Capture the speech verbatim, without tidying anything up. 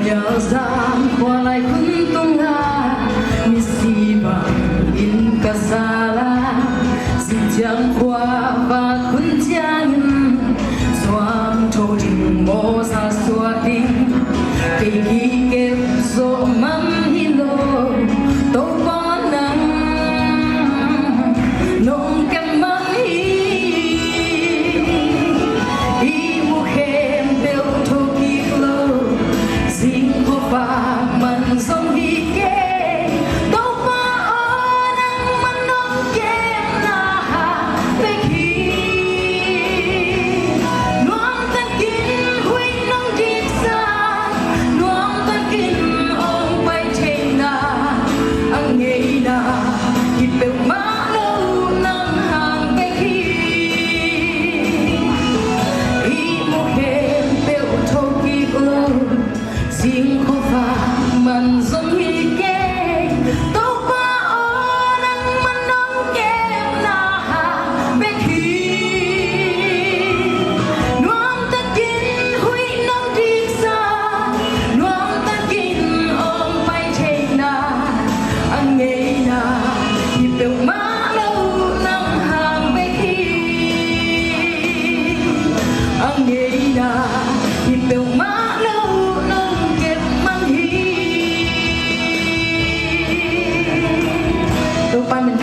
Pialzang khua lai khun tungah misi bangin ka zal a, Zingciang khua vak khun ciangin zuamtho ding, mawhsa suak ding, kei kikep zawh man hi lo, Topa nang nong kep man hi. Ihmu khempeuh thokik lo, zing khuavak man zong hi kei, Topa aw nangman nong kepna hang bek hi. Nuamtakin huih nong diksa, nuamtakin hong pai theihna, a ngeina hi peuhmah lo nang hang bek hi. Ihmu khempeuh thokik lo, zing khuavak man zong hi kei, Topa aw nangman nong kepna hang bek hi. Nuamtakin huih nong diksa, nuamtakin hong pai theihna, a ngeina hi peuhmah lo nang hang bek hi. A ngeina hi peuhmah lo nong kep man hi. Topa min